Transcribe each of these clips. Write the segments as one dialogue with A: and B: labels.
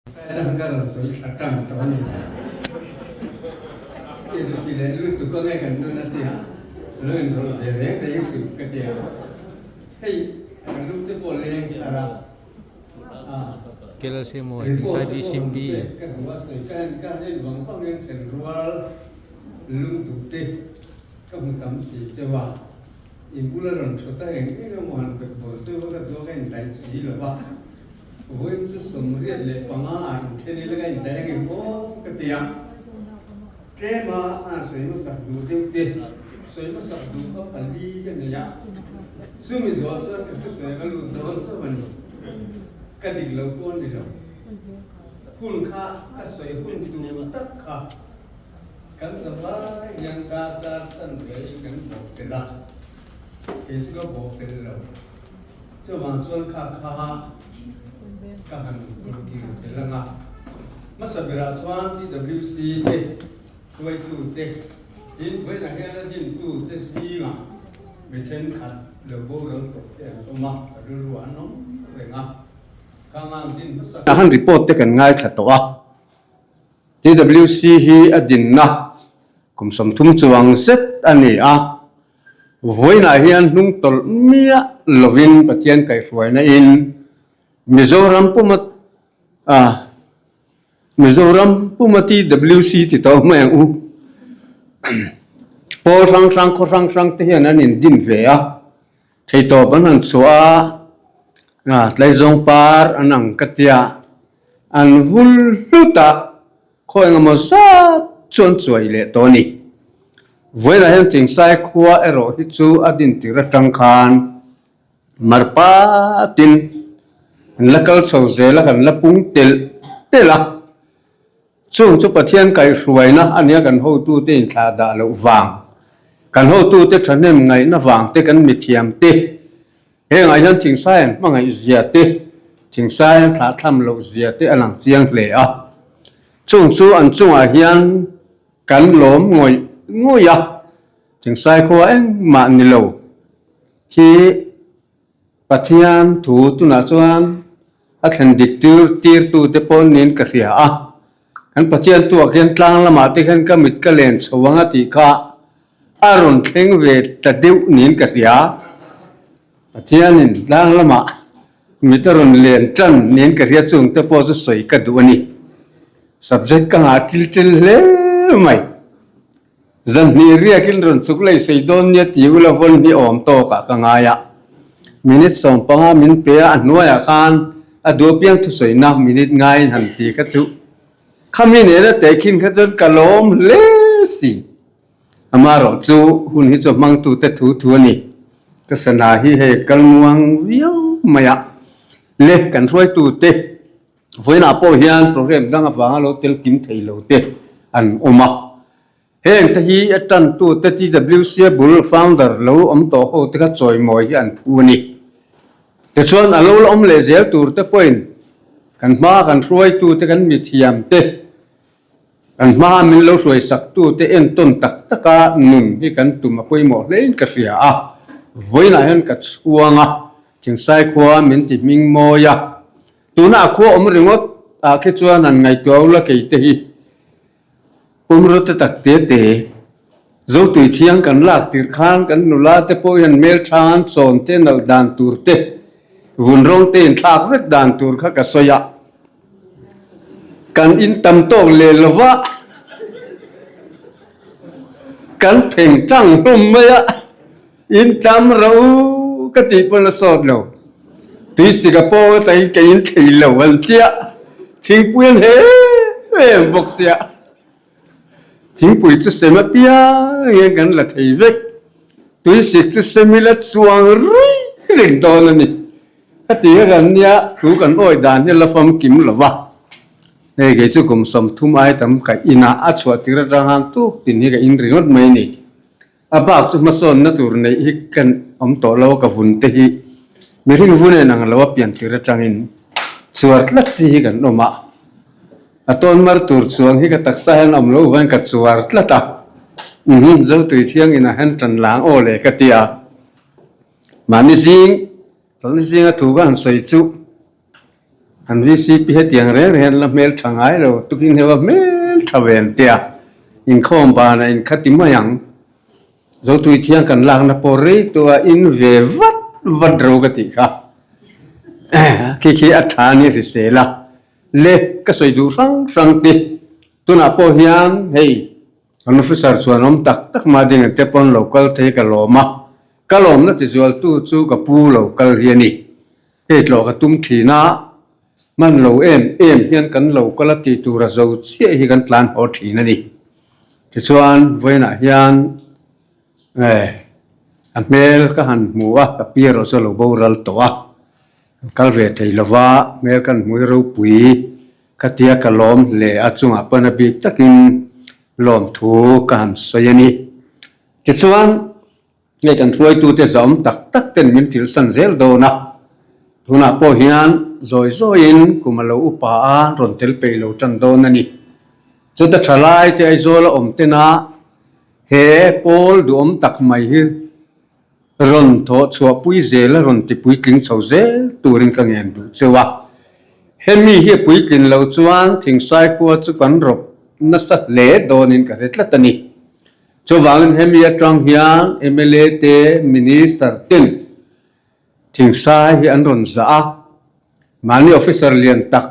A: Ka rawn sawi thla tang tawh a ni. I zu ti leh lutuk ange kan nun a tia, lo inrawlh ve reng reng suh ka tia. Hei kan lu te pawh leng thar a, report te pawh rawn pek ka duh a sawi ka en ka hei vang vang in then rual lungduh te ka hmu tam si cheu a, in bula rawn thut a eng eng emaw han pek bawl cheu a ka duh a ka indaih si lo va. Vawiin chu 85 ah inthen ila ka indaih angem aw ka ti a, tlema a sawi hmasak duh deuh te, sawi hmasak duh kha pali ka nei a, chumi zawh chuan ka thusawi ka lut dawn chauh a ni, ka dik lo pawh a ni lo, hun kha ka sawi hun tur tak kha kan zavai hian dar dar chanve in kan bawh fel a, kei chu ka bawh fel lo. Chuvang chuan kha kha ka han tir tel ang a. Hmasa berah chuan TWC te hruaitu te, tin vawiinah hian a dintu te zingah mi thenkhat lo boral tawh te an awm a, ka rilru an awm reng a. Khang ang din hmasa.
B: A han report te kan ngaithla tawh a. TWC hi a dinna kum 30 chuang zet a ni a. Vawiinah hian hnung tawlh miah lovin Pathian kaihhruaina in Mizoram puma ah Mizoram puma TWC ti tawh mai ang u. Pawl hrang hrang khaw hrang hrang te hian an indin ve a, theitawp an han chhuah a, tlaizawng par an ang ka tia, an vul hlut a. Khaw engemaw zat chuan chuai leh tawh a ni. Vawiinah hian Thingsai khua erawh hi chu a din tir atang khan mar patin an la kal chho zel a, kan la pung telh telh a. Chung chu Pathian kaihhruaina a nia kan hotute inthlah dah loh vang, kan hotute thahnem ngaihna vang te kan mithiam te, Hengah hian Thingsai an hmangaih zia te, Thingsai an thlahthlam loh zia te a lang chiang hle a. Chung chu an chungah hian kan lawm ngawih ngawih a, Thingsai khua engmah ni lo hi Pathian thu tunah chuan a thlen dik tir tirtu te pawh niin ka hria a. Kan Pathian tuak hian tlang lamah te hian ka mit ka len chho ang a tih kha A rawn thleng ve ta deuh niin ka hria. Pathianin tlang lamah mit a rawn len tan niin ka hria chung te pawh chu sawi ka duh a ni. Subject ka ngah til til hle mai. Zanhnih riakin rawn chuk lei sawi dawn nia ti ula vawn hi awm tawkah ka ngai a. Minute 15 min pe a, a hnuaiah khan a duh apiang thusawina minute ngaiin han ti kha chu khami nena tehkhin kha chuan ka lawm hle si. Amaherawh chu hun hi chu hmangtute thu thu a ni. Ka sana hi hei kal muang viau mai a, le kan hruaitute vawiinah pawh hian program dang avanga lo tel kim thei lo te an awm a. Heng te hi a tantute TWC a bul founder lo awm tawh ho te kha chawimawi hi an phu a ni. Tichuan a lo la awm leh zel tur te pawhin kan hmaa kan hruaitute kan mithiam te, Kan hmaa min lo hruaisaktu te entawn tak taka nun hi kan tum a pawimawh hlein ka hria a, vawiinah hian ka chhuang a, Thingsai khua min ti hming mawi a, tuna a khua awm ringawt ah khi chuan han ngaihtuah ula kei te hi pumraw te tak te te Zotui thiang kan lak tir khan kan nula te pawh hian hmeltha an chawn te nalh dan tur te vun rawng te inthlak vek dan tur kha ka sawi a. Kan in tam tawk leh lo va, kan pheng tang hlawm mai a, in tam ro ka tih pawn a sawt lo. Tui sika pawng atangin ka in thei lo an tia, thingpui an he em bawk sia. Thingpui chu sem apiang hian kan la thei vek, tuisik chu sem ila chuang rui reng dawn a ni. Ka ti a kan nia, thu kan awi dan hi la famkim lo va, hei kei chu kum 30 ai tam ka inah a chhuah tir atang han tuk tin hi ka in ringawt mai a ni. A bak chu hmasawnna tur neih hi kan awm tawh lo a, ka vun te hi mihring vun en ang lo a pian tir atangin chuar tlat chi hi kan awm a, a tawn mar tur chuang hi ka taksa hian awm loh vain ka chuar tlat a, umm Zotui thiang inah hian tan lang aw le ka ti a, mahni zing Chawlhni zinga thu ka han sawi chu Kan VCP hetiang reng reng hian la hmel tha ngai lo, tukin heuh a hmel tha ve an tia, inkhawm banah inkha ti mai ang. Zotui thiang kan lakna pawh rei tawh a in ve vat vat ro ka tih kha. Khi khi a tha ni hrisel a, le ka sawi duh hrang hrang te tunah pawh hian hei kan officer chuan awm tak tak mah ding te pawn lo kal thei ka lawm a, ka lawmna tizualtu chu ka pu lo kal hi a ni. Hei tlawh ka tum thin a, hman lo em em hian kan lo kal a tih tur a zo chiah hi kan tlan haw thin a ni. Tichuan vawiinah hian eh a hmel ka han hmu a, ka pi erawh chu a lo boral tawh a, kan kal ve thei lo va, hmel kan hmu hi ropui ka tia ka lawm hle a, chungah pawn a bik takin lawmthu ka han sawi a ni. Tichuan. Hei kan hruaitute zawm tak tak ten min tilsan zel dawn a, tunah pawh hian zawi zawiin kum a lo upa a rawn tel peih lo tan dawn a ni. Chuta thalai te Aizawl a awm tena he pawl duhawm tak mai hi rawn thawh chhuahpui zel a rawn ti puitling chho zel turin ka ngen duh cheu a. Hemi hi a puitlin lo chuan Thingsai khua chu kan rawp nasa hle dawnin ka hre tlat a ni. Chuvangin hemi atang hian mla te, Minister ten Thingsai hi an rawn zah a, mahni officer lian tak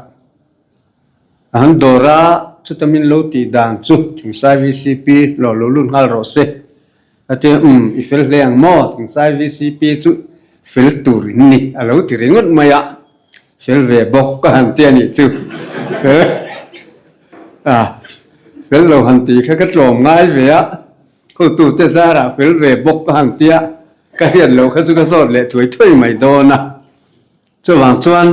B: a han dawr a, chuta min lo tih dan chu Thingsai vcp hlawh lo lut nghal rawh se a ti a, umm i fel hle ang maw Thingsai vcp chu fel tur in ni a lo ti ringawt mai a, fel ve bawk ka han ti a nih chu fel a fel lo han tih kha ka tlawm ngai ve a hotute zarah fel ve bawk ka han tia ka hriat loh kha chu ka zawt leh thuai thuai mai dawn a chuvang chuan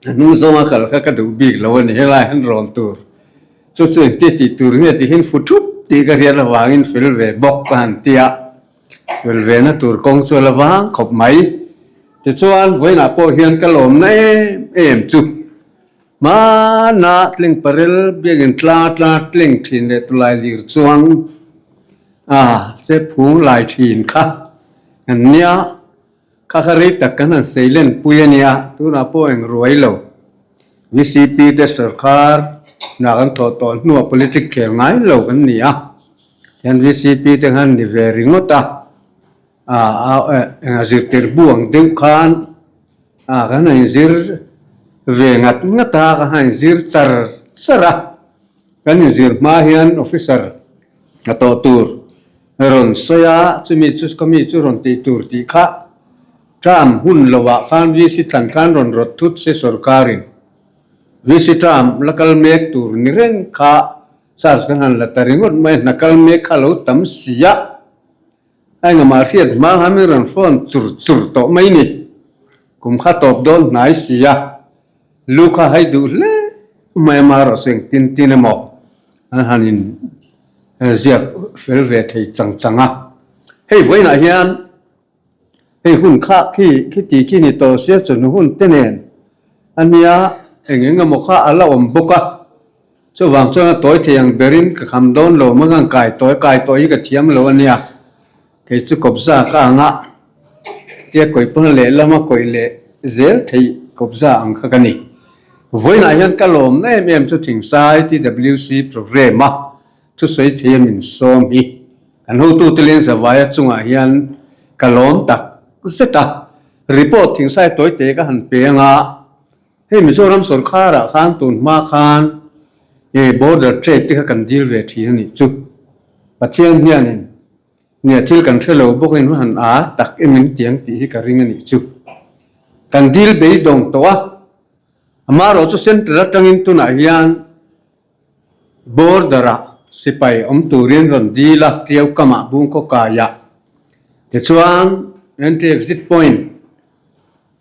B: a hnung zawnga kal kha ka duh bik lo a ni helai han rawn tur chu chu engtia tih tur nge tihin fu thup tih ka hriat avangin fel ve bawk ka han tia. Fel ve na tur kawng chu a la vang khawp mai. Tichuan, vawiinah pawh hian ka lawmna em em chu hmana tling parel biakin tla tla tling thin leh tulai lir chuang a che phung lai thin kha an nia. Kha kha rei tak kan han sei len pui a nia, tunah pawh eng ruai lo. VCP te sorkar hna kan thawh tawh hnuah politic khel ngai lo kan ni a. Hian VCP te khan ni ve ringawt a, a zirtir bu ang deuh khan a kan han inzir ve ngat ngat a, kan han inzir char char a, kan inzir hma hian officer a tawh tur rawn sawi a, chumi chu ka mi chu rawn tih tur tih kha term hun lovah khan VC thlan khan rawn rawt thut se sorkarin VC term la kal mek tur ni reng kha Charge kan han la ta ringawt mai, hna kal mek kha lo tam si a, a engmah hriat hma khan min rawn phone chur chur tawh mai ni, kum kha tawp dawn hnai si a, lu kha hai duh hle mai a marawh chu engtin tin emaw an han in ziak fel ve thei chang chang a, hei vawiinah hian Hei hun kha khi khiti khi ni tawh sia chawhnu hun te nen a nia eng eng emaw kha a la awm bawk a, chuvang chuan a tawi thei ang berin ka kham dawn lo mang ang kai tawi kai tawi hi ka thiam lo a nia, kei chu kawpza ka ang a tia kawih pawn lehlam a kawih leh zel theih kawpza ang kha ka ni. Vawiinah hian ka lawmna em em chu Thingsai TWC programme a thusawi thei a min sawm hi. Kan hotute leng Zavaia chungah hian ka lawm tak zet a, report thingsai tawi te ka han pe anga, hei Mizoram sawrkharah khan tun hma khan e border trade te kha kan deal ve thin a nih chu. Pathian hianin nia thil kan hre lo bawkin han a tak em in tiang tih hi ka ring a nih chu. Kan deal beidawng tawh a, amaherawh chu centre atangin tunah hian Border-ah sipai awm turin rawn dil a, Tiau kamah Bungkaw kaiah. Tichuan, entry exit point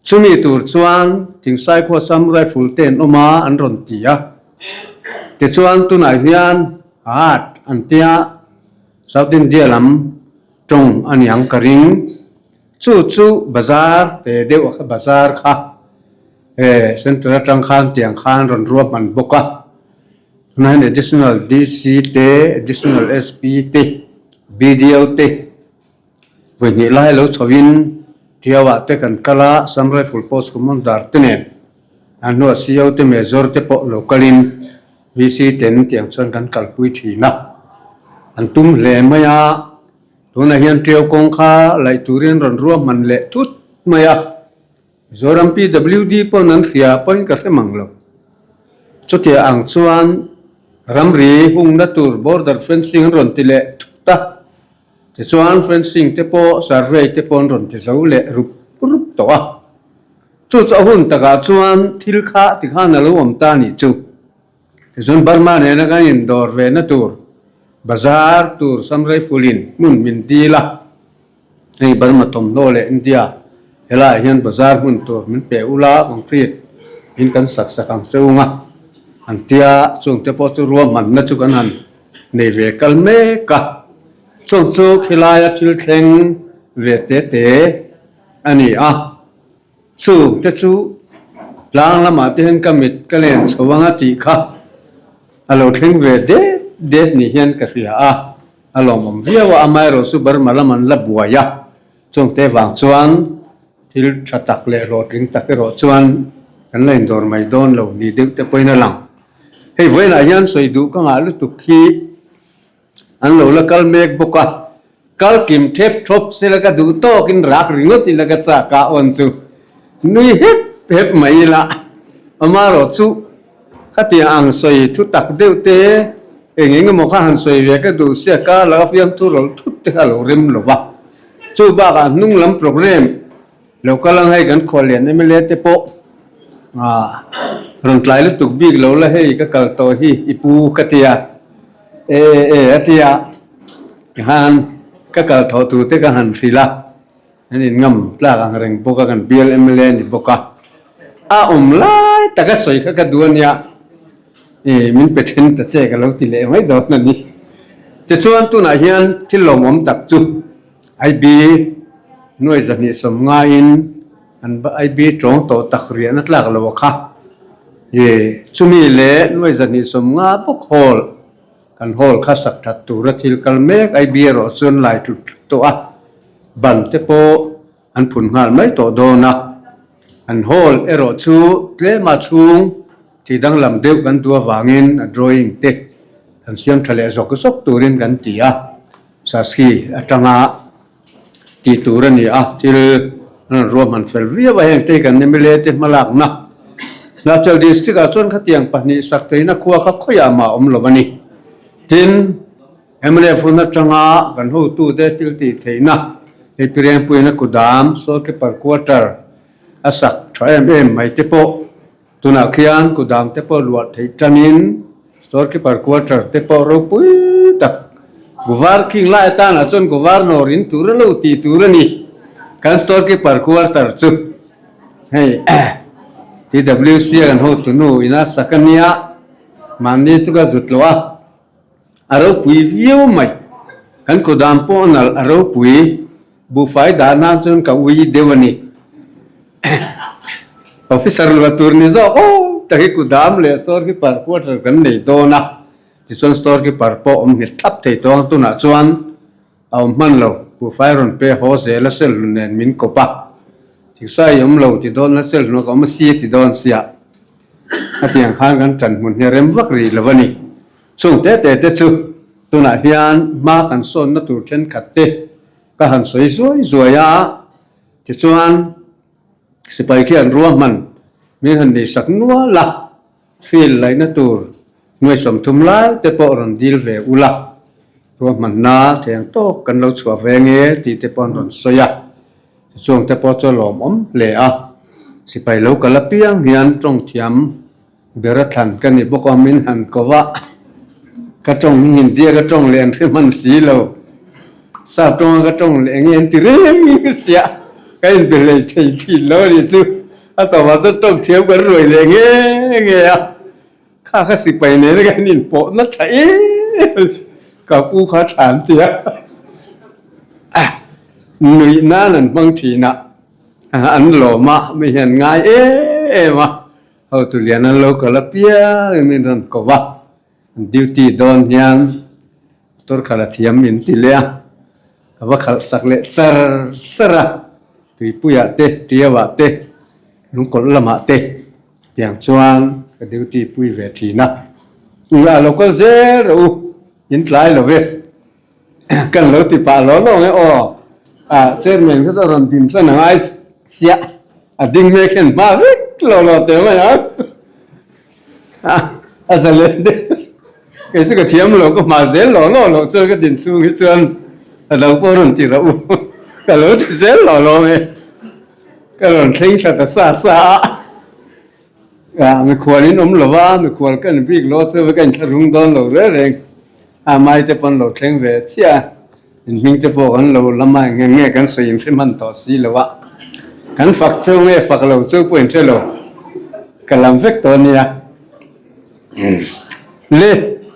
B: chumi tur chuan Thingsai khua Assam Rifle te an awm a, an rawn ti a. Tichuan, tunah hian Haat an tia, South India lam tawng a niang ka ring. Chu chu bazar te deuh a kha bazar kha he central atang khan tiang khan rawn ruahman bawk a, tunah hian additional DC te additional SP te BDO te vawi hnih lai lo chho in Tiau ah te kan kal a Assam Rifle Post Commander te nen. A hnuah CO te Major te pawh lo kalin VC ten tiang chuan kan kalpui thin a. An tum hle mai a, tunah hian Tiau kawng kha laih turin rawn ruahman leh thut mai a. Mizoram PWD pawn an hria pawhin ka hre mang lo. Chutiang ang chuan ramri hungna tur border fencing an rawn ti leh thut a. Tichuan fencing te pawh survey te pawh an rawn ti zo leh rup rup tawh a. Chu chu a hun takah chuan thil kha tikhan a lo awm ta nih chu. Tichuan Burma nena kan indawr ve na tur bazar tur Samrei Fulin hmun min dil a. Hei Burma thawmhnaw leh India helaiah hian bazar hmun tur min pe ula concrete in kan sak sak ang che ung a an tia chung te pawh chu ruahmanna chu kan han nei ve kal mek a chung chu khilaia thil thleng ve te te a ni a. Chu te chu tlang lamah te hian ka mit ka len chho anga tih kha a lo thleng ve det det ni hian ka hria a, a lawmawm viau a, amaherawh chu Burma lam an la buai a, chungte vang chuan thil tha tak leh hlawhtling tak erawh chuan kan la indawr mai dawn lo ni deuh te pawhin a lang. Hei vawiinah hian sawi duh ka ngah lutuk hi An lo la kal mek bawk a, kal kim thep thawp sela ka duh tawkin rak ringawt ila ka chak a awn chu nui hep hep mai ila amarawh chu khatiang ang sawi thu tak deuh te eng eng emaw kha han sawi ve ka duh sia kar laka fiamthu rawlh thut te kha a lo rem lo va, chu bakah hnung lam programme Lo kal ang hei kan khuallian mla te pawh rawn tlai lutuk bik lo la hei ka kal tawh hi i pu ka tia e e a tia tikhan ka kal thawh tur te ka han hrilh a an in ngam tlak ang reng bawk a kan bial mla a ni bawk a a awm lai taka sawi kha ka duh a nia e min pe then ta che ka lo ti leh mai dawn a ni tichuan tunah hian thil lawmawm tak chu. IB nuai zahnih sawm ngaiin an IB tawng tawh tak riahna tlak lo a kha. I chumi leh nuai zahnih sawm nga bawk hall kan hall kha sak that tura thil kal mek IB erawh chuan lai tlut tlut tawh a, ban te pawh an phun nghal mai tawh dawn a. An hall erawh chu tlema chhung tih danglam deuh kan duh avangin a drawing te kan siam tha leh zawk zawk turin kan ti a. Saski atanga tih tur a ni a, thil an rawn ruahman fel viau a, heng te hi kan mla te hmalakna Hnahthial District ah chuan khatiang pahnih sak theihna khua kha khawiah mah a awm lo a ni. Tin, mla hun atanga kan hotute thil tih theihna hei Pi Rengpuiin a kudam, Storekeeper Quarter, a sak tha em em mai te pawh Tunah khian kudam te pawh luah theih tanin storekeeper quarter te pawh ropui tak Guvar khing lai atanah chuan Governor in tur a lo tih tur a ni. Kan storekeeper quarter chu hei TWC a kan hotunu ina sak a nia, mahni chu ka zut lo a. A ropui viau mai. Kan kudam pawh a nalh a ropui. Buhfai dah nan chuan ka ui deuh a ni. Officer luah tur ni zawk aw tak hi kudam leh store keeper quarter kan nei dawn a. Tichuan store keeper pawh awm nghet thlap thei tawng tunah chuan a awm hman lo. Buhfai rawn pe haw zel a sel hlun nen min kawp a. Thingsa i awm lo ti dawn la sel hlun ka awm a si a ti dawn sia. Hetiang khan kan ṭan hmun hi a rem vak rih lo a ni. Chung te te te chu tunah hian hma kan sawnna tur thenkhat te ka han sawi zuai zuai a, tichuan sipai khi an ruahman min han nei sak nual a, field laihna tur nuai 30 lai te pawh rawn dil ve ula, ruahmanna theng tawk kan lo chhuah ve nge tih te pawh an rawn sawi a, tichuan te pawh chu a lawmawm hle a, sipai lo kal apiang hian tawng thiam Bera thlan ka ni bawk a, min han ko va, ka tawng hi Hindi a ka tawng leh an hre hman si lo, Sap tawng a ka tawng leh enge an ti reng sia, ka inbe hlei thei thin lo a nih chu, a tawpah chuan tawng thiam kan ruai leh nge nge a, kha kha sipai nena kan inpawh na tha em ka pu kha tha an ti a, nuih nan an hmang thin a, an lawm a, mi hian ngai em em a. Hotu lian an lo kal apiang in min rawn ko va, an duty dawn hian motor khalh a thiam min ti leh a, ka va khalh sak leh char char a, tuipuiah te, tiauah te, lungkawlh lamah te. Tiang chuan ka duty pui ve thin a. Ula lo kal zel rawh u, in tlai lo ve. Kan lo ti pah law law nge aw. Ah chairman kha chu a rawn din hlan a ngai chiah. A ding mek hian hma vek lo lo teh mai ang. A za leh deuh. Kei chu ka thiam lo, ka hma zel law law loh chuan ka din chhung hi chuan a lo pawh rawn ti rawh u. Ka lo ti zel law law nge. Ka rawn thleng thla ta sa sa a. Ah, mikhual in awm lo va, mikhual ka ni bik lo chu ka inthlahrung dawn lo reng reng. A mai te pawn lo thleng ve chiah a, in hming te pawh kan lo lam a, eng nge kan sawi inhre hman tawh si lo a. Kan fak cheu nge fak lo cheu pawh inhre lo, ka lam vek tawh a nia. Le,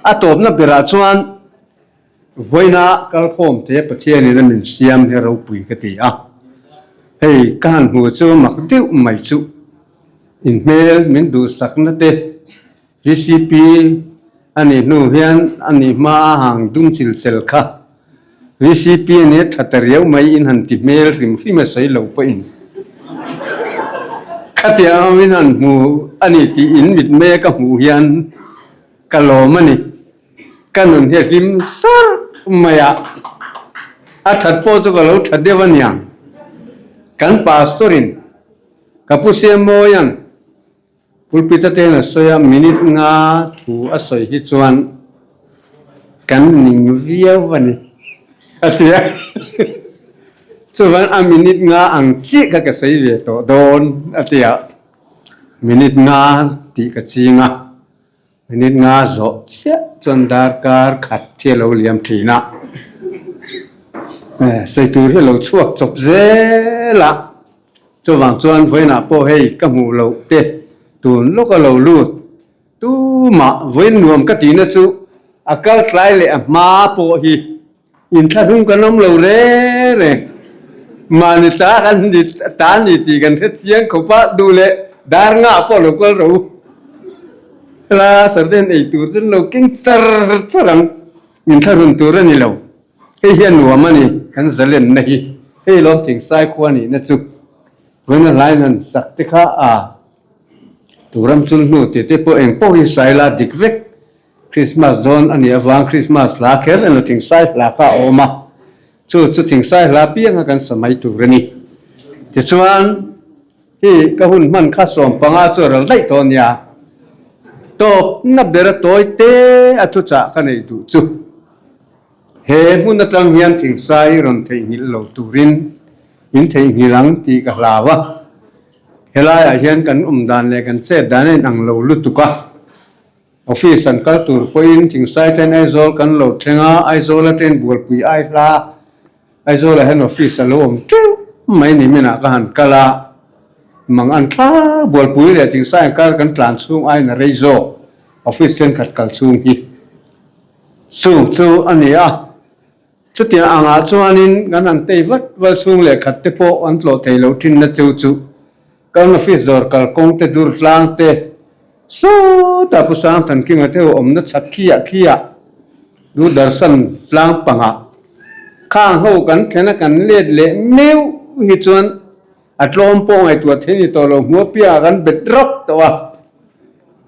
B: a tawpna berah chuan vawiina kalkhawm te Pathianin a min siam hi ropui ka ti a. Hei, ka han hmu chu mak deuh mai chu, in hmel min duhsakna te, VCP a nih hnu hian a nih hma a hang dum chil chel kha. VCP a nia tha ta riau mai in han ti hmel hrim hrim a sawi lo pawhin khatiang awm in han hmu a ni tih in mit mek a hmuh hian ka lawm a ni. Ka nun hi a hlim sarh mai a, a that pawh chu ka lo tha deuh a niang. Kan pastor in ka pu Siammawia'n Pulpit aten a sawi a, minute nga thu a sawi hi chuan kan ning viau a ni a ti a. Chuvan a minute nga ang chiah kha ka sawi ve tawh dawn a ti a, minute nga tih ka ching a, minute nga zawh chiah chuan darkar khat hi a lo liam thin a, sawi tur hi a lo chhuak chawp zel a. Chuvang chuan vawiinah pawh hei ka hmuh loh te tun lawk a lo lut. Tumah vawiin nuam ka tihna chu a kal tlai leh a hma pawh hi inthlahlum kan awm lo reng reng. Mahni ta kan ni ta ni tih kan hre chiang khawp a, duh leh dar ngah pawh lo kal rawh u. Hela sarden ei tur chu an lo keng char char ang, inthlahlum tur a ni lo. Hei hi a nuam a ni, kan zalenna hi. Hei lawm Thingsai khua nihna chu vawiin a hlain an sak te kha a Turam chul hnu tih te pawh eng pawh hi saila dik vek. Krismas dawn a nih avang Krismas hla kher emaw Thingsai hla kha a awm a, chu chu Thingsai hla pianga kan sa mai tur a ni. Tichuan hei ka hun hman kha 15 chu a ral daih tawh a nia, tawpna bera tawi te a thuchah ka neih duh chu. He hmun atang hian thingsai rawn theihnghilh lo turin min theihnghilh ang tih ka hlau a. Helaiah hian kan awm dan leh kan chet dan a inang lo lutuk a. Office an kal tur pawhin thingsai ten Aizawl kan lo thleng a, Aizawl atangin Bualpui ai hla Aizawlah hian office a lo awm teuh mai ni minah ka han kal a, mang an thla Bualpui leh thingsai an kar kan tlan chhung aiin a rei zawk office thenkhat kal chhung hi. Chung chu a ni a, chutiang angah chuanin kan han tei vat vat chhung leh khat te pawh an tlawh thei lo thinna chu chu kan office dawr kalkawng te dur tlang te sawtah Pu Sangthankinga te ho awmna chhak khiah khiah Doordarshan tlang pangah khang ho kan thlen a kan let leh meuh hi chuan A tlawm pawh ngaihtuah thei ni tawh lo, hmuapiah kan bet rawk tawh a,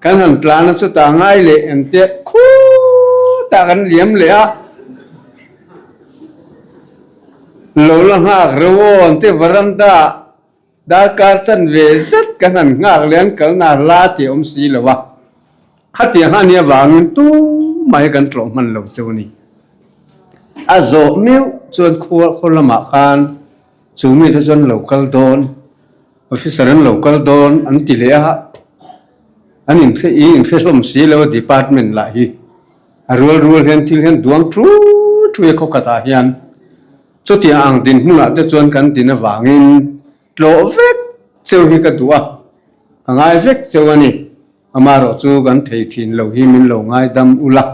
B: kan han tlan a chutah ngai leh engtiah khutah kan liam leh a, lo la nghak reuh aw an ti varanda ah darkar chan ve zet kan han nghak leh an kalna hla tih a awm si lo a, khatiang kha ania vangin tumah hi kan tlawh hman lo chu a ni. A zawh meuh chuan khua khaw lamah khan Chu mite chu an lo kal dawn, officer an lo kal dawn an ti leh a, an inhre i inhre hlawm si lo a department lah hi a rual rual hian thil hian duang thu thu a khawkhatah hian chutiang ang dinhmunah te chuan kan din avangin tlawh vek cheu hi ka duh a, ka ngai vek cheu a ni. Amaherawh chu kan thei thin lo hi min lo ngaidam ula,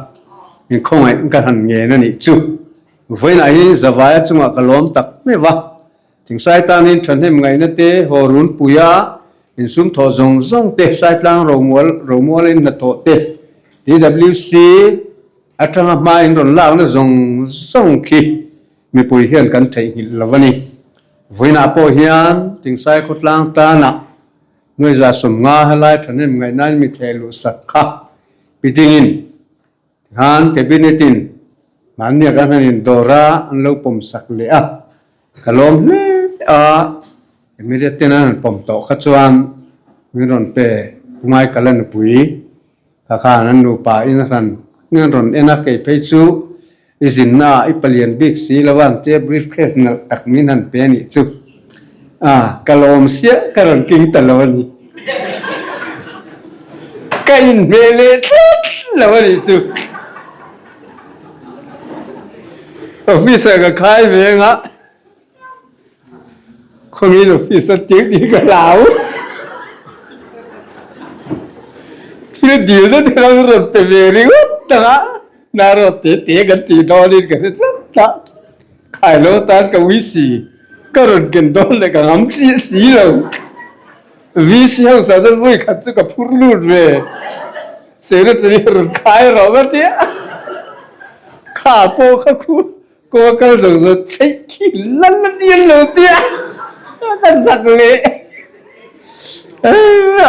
B: min khawngaih ka han ngen a nih chu. Vawiinah hi Zavaia chungah ka lawm tak meuh a, Thingsai tanin thahnem ngaihna te, haw runpuia insum thawh zawng zawng te, Saitlang romual romuala in hnathawh te, DWC atanga hma in rawn lakna zawng zawng khi mipui hian kan theihnghilh lo a ni. Vawiinah pawh hian Thingsai khawtlang tanah. Nuaiza 50 helai thahnem ngaihnain mi theh luh sak kha pitingin tikhan cabinet in mahnia kan han indawr a an lo pawm sak leh a, ka lawm hle a, cabinet ten an han pawm tawh kha chuan min rawn pe Pungai Kala nupui kha khan an nupa in a hran an rawn en a, kei phei chu I zinna ah i palian bik si lo a, tia briefcase nalh tak min han pe a nih chu. A, ka lawm siah ka rawn king ta lo a ni. Ka inhmeh leh tlat lo a nih chu. Office ah ka khai ve anga, Khawngin office a tir tih ka hlau. Thil dil na te kha rawn pe ve ringawt tak a, hnarawt te te kan tih dawnin ka hre tlat a, khailo tan ka ui si, ka rawn ken dawn leh ka ngam chiah si lo. VC house ah chuan vawi khat chu ka phur lut ve, secretary a rawn khai rawh ka tia, kha pawh kha khu Kaw kal zawng zawng theih khi lal a dial lo tia ka zak leh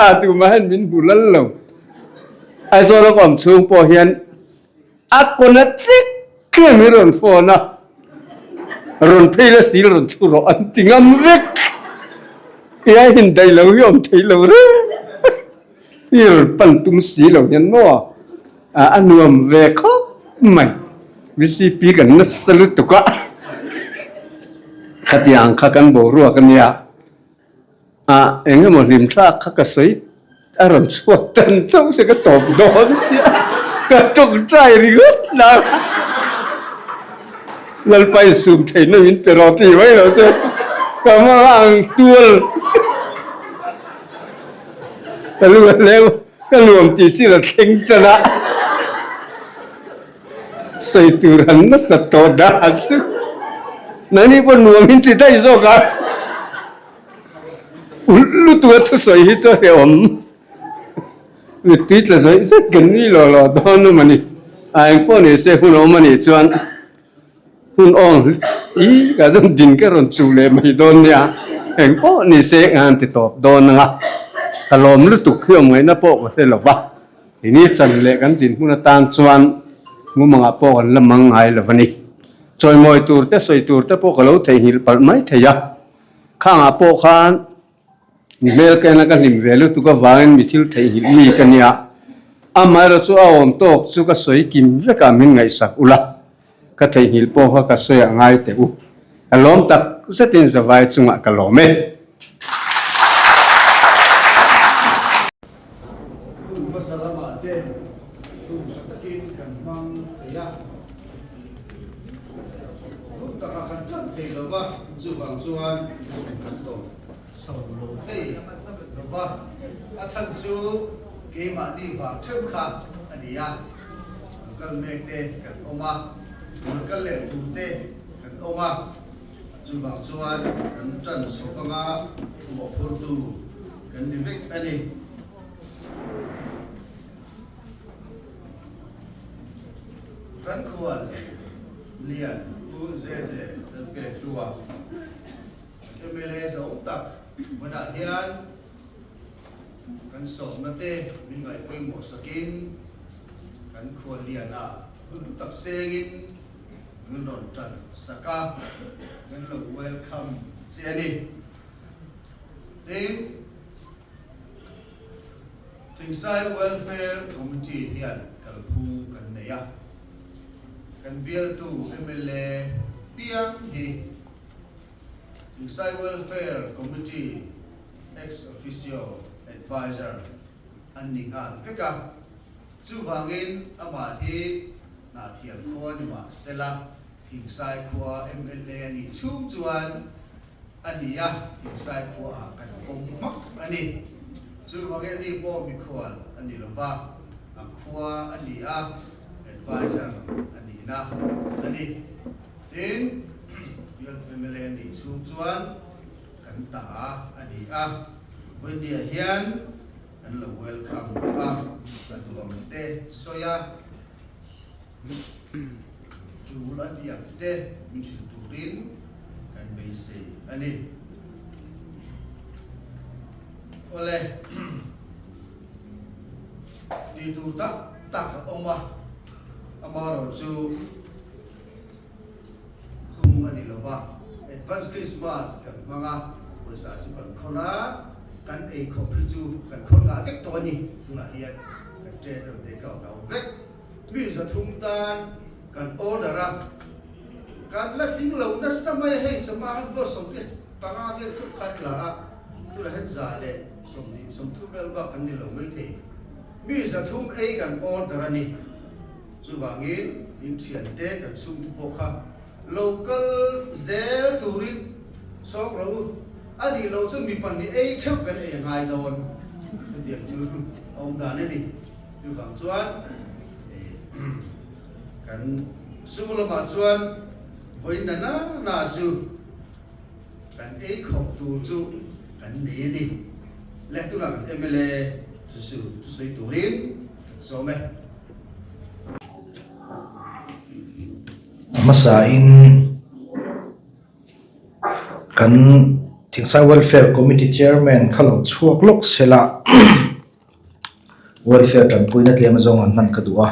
B: a tumah hian min hmu lal lo. Aizawl a ka awm chhung pawh hian a kawna chek em hi rawn phone a, rawn phei la sil rawn chhu rawh an ti ngam vek. Kei a indaih lo hi awm thei lo reng. I rawn pan tum si lo hian maw a nuam ve khawp mai. VCP kan nasa lutuk a, khatiang kha kan boruak a nia. A eng emaw hlim thlak kha ka sawi a rawn chhuak tan chauh se ka tawp dawn sia, ka tawngtai ringawt na. Lalpa insum theihna min pe rawh tih mai lo chu ka hmang ang tual. Ka lu a hleu, ka nuam tih chi la thleng tan a, sawi tur han nasa tawh dan chu nangni pawh nuam in ti daih zawk a, ulh lutuk a thusawi hi chu a hrehawm mittui tla zawih zet kan nui lawh lawh dawn awm a ni, a engpawh ni se hun awm a nih chuan. Hun awng i ka chuan din ka rawn chuh leh mai dawn nia, eng pawh ni se an ti tawp dawn anga ka lawm lutuk hi awm ngaihna pawh ka hre lo va, ini chan leh kan dinhmun atan chuan mumangah pawh kan la mang ngai lo a ni. Chawimawi tur te sawi tur te pawh ka lo theihnghilh palh mai thei a, khangah pawh khan Mi hmel ka en a, ka hlim ve lutuk avangin mi thil theihnghilh mi ka nia. Amaherawh chu a awm tawk chu ka sawi kim vek a, min ngaihsak ula, ka theihnghilh pawh kha ka sawi a ngai teh u. Ka lawm tak zetin zavai chungah ka lawm e.
C: Hun hmasa lamah te tum tha takin kan hmang thei a, hun takah kan tan thei lo va, chuvang chuan kan tawp chho lo thei lo va, a chhan chu keimahni vang theuh kha a ni a, lo kal mek te kan awm a, lo kal leh tur te kan awm a. Chuvang chuan kan tan chho anga mawhphurtu kan ni vek a ni. Kan khual lian Pu Zeze Lalpekhlua, mla zahawm tak hmunah hian kan sawmna te min ngaih pawimawh sakin kan khual lianah hun hlu tak sengin Min rawn tan sak a, min lo welcome che a ni. Tin, Thingsai Welfare Committee hian kalphung kan nei a, kan bialtu mla piang hi Thingsai Welfare Committee Ex-Officio Adviser an ni nghal vek a. Chuvangin amah hi Hnahthial khua ni mah sela, Thingsai khua mla a nih chhung chuan a ni a, Thingsai khuaah kan pawm hmak a ni. Chuvangin ani pawh mikhual a ni lo va, a khua a ni a, advisor a nihna a ni. Tin, mla a nih chhung chuan kan ta a ni a, Vawinia hian An lo welcome a, ka duh ang te sawi a, tul a ti ang te min hrilh turin kan beisei a ni. Awle, tih tur tak tak a awm a, amaherawhchu hung a ni lo va, Advance Christmas kan hmang a, pawisa chu kan khawn a, kan ei khawp hi chu kan khawn ngah vek tawh a ni, tunah hian kan treasure te ka awm lo vek. Mi 300 tan kan order a, kan la tling lo nasa mai a, hei chawhma khan vaw 25 vel chauh khan la a, tunah hian 130 vel bak kan ni lo mai thei. Mi 300 ei kan order a ni. Chuvangin in thiante kan chhungte pawh kha lo kal zel turin sawm rawh u. A nih loh chuan mi pahnih ei theuh kan ei a ngai dawn. Chutiang chu a awm dan a ni. Chuvang chuan kan sum lamah chuan vawiin na na na chu kan ei khawp tur chu kan nei a ni. Le tunah kan mla chu chu thusawi turin kan sawm e.
D: A hmasain kan Thingsai Welfare Committee Chairman kha lo chhuak lawk sela. Welfare tanpuina tlem azawng an hman ka duh a,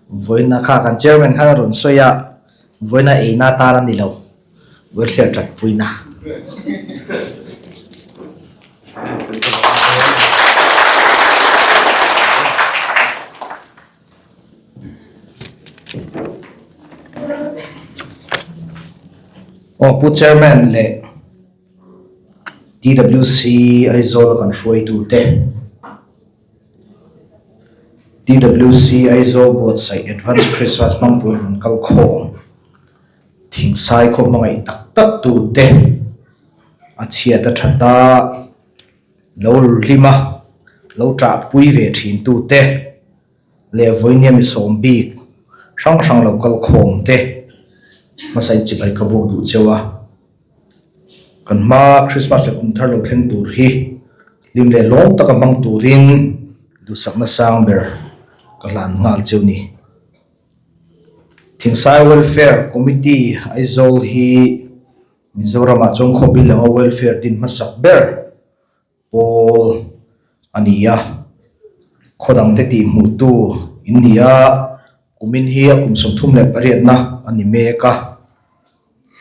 D: vawiina kha kan chairman khan a rawn sawi a, vawiina eina tan a ni lo, welfare tanpuina. Aw pu chairman leh. TWC Aizawl kan hruaitute TWC Aizawl buatsaih Advance Christmas hmang tur rawn kal khawm thingsai khaw hmangaih tak tak tute a chhiat a that a lo lim a lo ṭahpui ve ṭhin tute leh vawinia mi sawm bik hrang hrang lo kal khawm te hmasa in chibai ka buk duh cheu a. Kan hma Christmas leh kum thar lo thleng tur hi hlim leh lawm taka hmang turin duhsakna sang ber ka hlan nghal cheu ni. Thingsai Welfare Committee Aizawl hi Mizoramah chuan khawpui langa welfare din hmasak ber pawl a ni a, khaw dangte tih hmuhtu in ni a, kumin hi a kum 38na a ni mek a,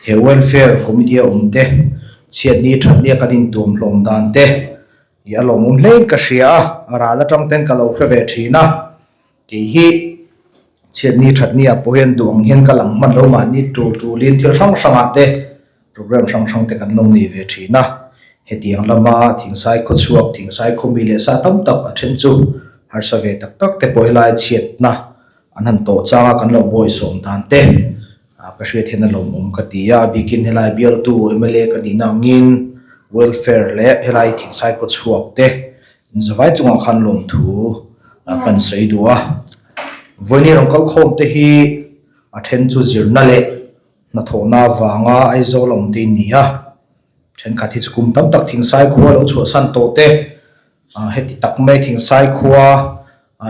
D: he welfare committee a awm te chhiatni thatni a kan intuam hlawm dan te ih a lawmawm hlein ka hria a, a ral atang ten ka lo hre ve thin a, kei hi chhiatni thatni ah pawh hian duh ang hian ka lang hman lo mahni tul tulin thil hrang hrangah te Program hrang hrang te kan lo nei ve thin a, hetiang lama Thingsai khawchhuak, Thingsai khawmi leh sa tam tak a then chu harsa ve tak tak te pawh helai chhiatna an han tawh chang a kan lo bawisawm dan te ka hriat hian a lawmawm ka ti a, a bikin helai bialtu mla ka nihna angin welfare leh helai Thingsai khawchhuak te inzavai chungah khan lawmthu kan sawi duh a. Vawiin rawn kalkhawm te hi a then chu zirna leh Hnathawhna avanga Aizawl a awm te in ni a, thenkhat hi chu kum tam tak Thingsai khua lo chhuahsan tawh te, heti tak mai Thingsai khua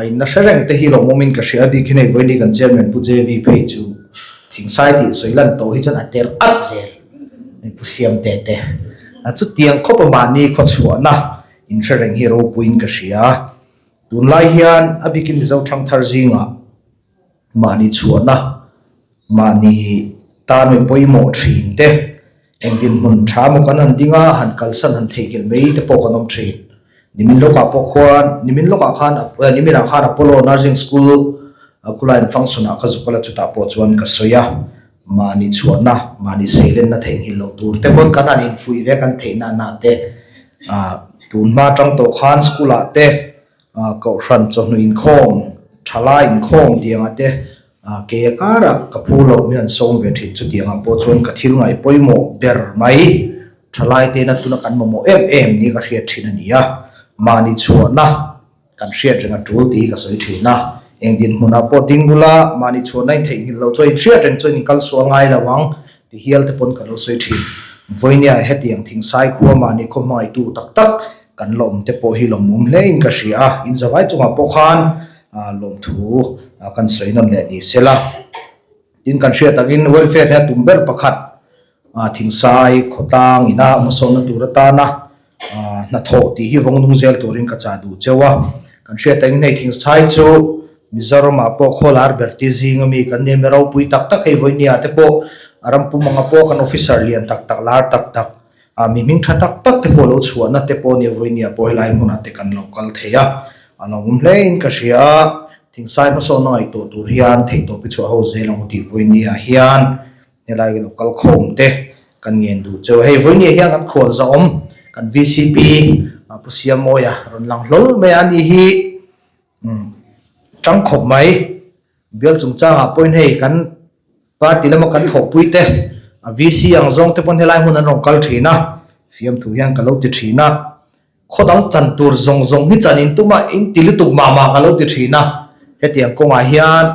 D: inna hre reng te hi lawmawmin ka hria bik hi nei vawiin kan chairman Pu JV phei chu Thingsai tih sawi lan tawh hi chuan a ter at zel Pu Siamte te chutiang khawpa mahni khaw chhuahna in hre reng hi ropuiin ka hria. Tunlai hian a bikin Mizo thangthar zingah mahni chhuahna, mahni tan mi pawimawh thin te, eng dinhmun tha maw kan han ding a, han kalsan han theihnghilh mai te pawh kan awm thin. Nimin lawkah pawh khuan, nimin lawkah khan, niminah khan Apollo Nursing School Kulain function ah ka zuk a la chutah pawh chuan ka sawi a, mahni chhuahna, mahni seilenna theihnghilh loh tur te pawn kan han infuih ve kan theihna na te, tun hma atang tawh khan school ah te, Kohhran chawhnu inkhawm, thalai inkhawm tiangah te kei a karah ka phu loh min an sawm ve thin. Chutiangah pawh chuan ka thil ngaih pawimawh ber mai thalai tena tuna kan mamawh em em nia ka hriat thin a ni a. Mahni chhuahna kan hriat reng a tul tih hi ka sawi thin a. Eng dinhmunah pawh ding bula mahni chhuahna in theihnghilh loh chuan inhriat reng chuan in kal sual ngai lo ang ti hial te pawn ka lo sawi thin. Vawinia hetiang thingsai khua mahni khaw hmangaihtu tak tak Kan lawm te pawh hi lawmawm hle in ka hria a, in zavai chungah pawh khan lawmthu kan sawi nawn leh ni se la. Tin kan hriat takin welfare hian tum ber pakhat thingsai khawtlang ina hmasawnna tur atana Hnathawh tih hi vawng nung zel turin ka chah duh cheu a. Kan hriat angin hei Thingsai chu Mizoramah pawh khaw lar ber ti zing ami kan nia mi ropui tak tak hei vawinia te pawh a ram pum anga pawh kan officer lian tak tak lar tak tak ah mi hming tha tak tak te pawh lo chhuahna te pawh nia vawinia pawh helai hmunah te kan lo kal thei a. A lo awm hle in ka hria a, Thingsai hmasawnna ngaihtuah tur hian theihtawp i chhuah ho zel ang u tih vawinia hian Helai lo kal khawm te kan ngen duh cheu. Hei vawinia hian kan khual zahawm kan VCP Pu Siamawia rawn lang hlawl mai a, ani hi tang khawp mai. Bial chungchangah pawhin hei kan party lama kan thawhpui te a VC ang zawng te pawn helai hmun an rawn kal thin a, fiamthu hian ka lo ti thin a. Khaw dang chan tur zawng zawng hi chan in tum a, in ti lutuk mah mah ka lo ti thin a. Hetiang kawngah hian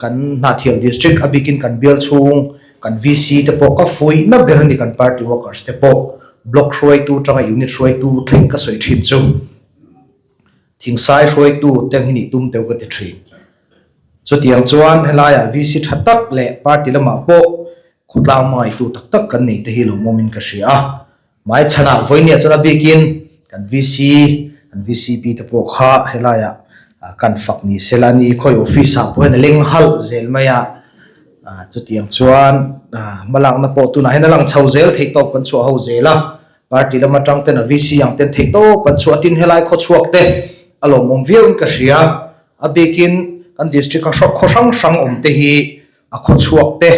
D: kan Hnahthial District a bikin kan bial chhung kan VC te pawh ka fuihna ber a ni kan party workers te pawh block hruaitu tanga unit hruaitu thleng ka sawi thin chu Thingsai hruaitu te ang hi nih tum teuh ka ti thin. Chutiang chuan helaiah VC tha tak leh party lamah pawh khawtlang hmangaihtu tak tak kan nei te hi lawmawmin ka hria a. Hmai chhanah vawinia chuan a bikin kan VC, kan VCP te pawh kha helaiah kan fak ni se la ni khawi office ah pawh hian a leng halh zel mai a, chutiang chuan hmalakna pawh tunah hian a lang chho zel theih tawp kan chhuah ho zel a, party lam atang ten a VC ang ten theih tawp an chhuah tin helai khawchhuak te a lawmawm viau in ka hria, a bikin kan district a khaw hrang hrang awm te hi a khawchhuak te.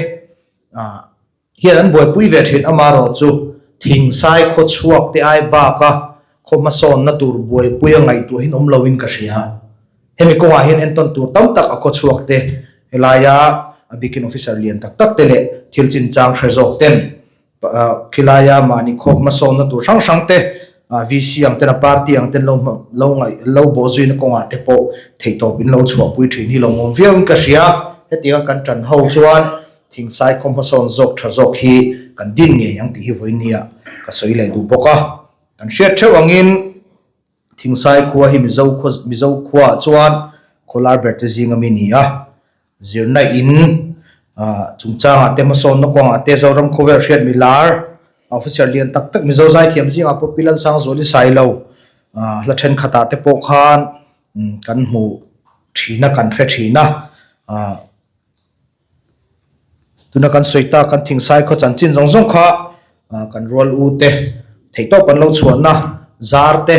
D: Hian an buaipui ve thin amarawh chu Thingsai khaw chhuak te ai baka khaw hmasawnna tur buaipui a ngaihtuahin awm loin ka hria. Hemi kawngah hian entawn tur tam tak a khaw chhuak te helaia a bikin officer lian tak tak te leh thil chinchang hre zawk ten khilaia mahni khaw hmasawnna tur hrang hrang te VC ang ten a party ang ten lo lo ngaih lo bawh zuina kawngah te pawh theihtawp in lo chhuahpui thin hi lo ngawm viau in ka hria. Hetianga kan tan ho chuan Thingsai khaw hmasawn zawk tha zawk hi kan din ngei ang tih hi vawinia ka sawi leh duh bawk a. Kan hriat theuh angin Thingsai khua hi Mizo khaw Mizo khuaah chuan khaw lar ber te zinga mi ni a. Zirna in chungchangah te hmasawnna kawngah te Zoram khawvel hriat mi lar officer lian tak tak Mizo zaithiam zingah pawh Pi Lalsangzuali Sailo hla thenkhatah te pawh khan kan hmu thin a kan hre thin a. Tuna kan sawi tak kan Thingsai khaw chanchin zawng zawng kha kan rual u te theihtawp an lo chhuahna zar te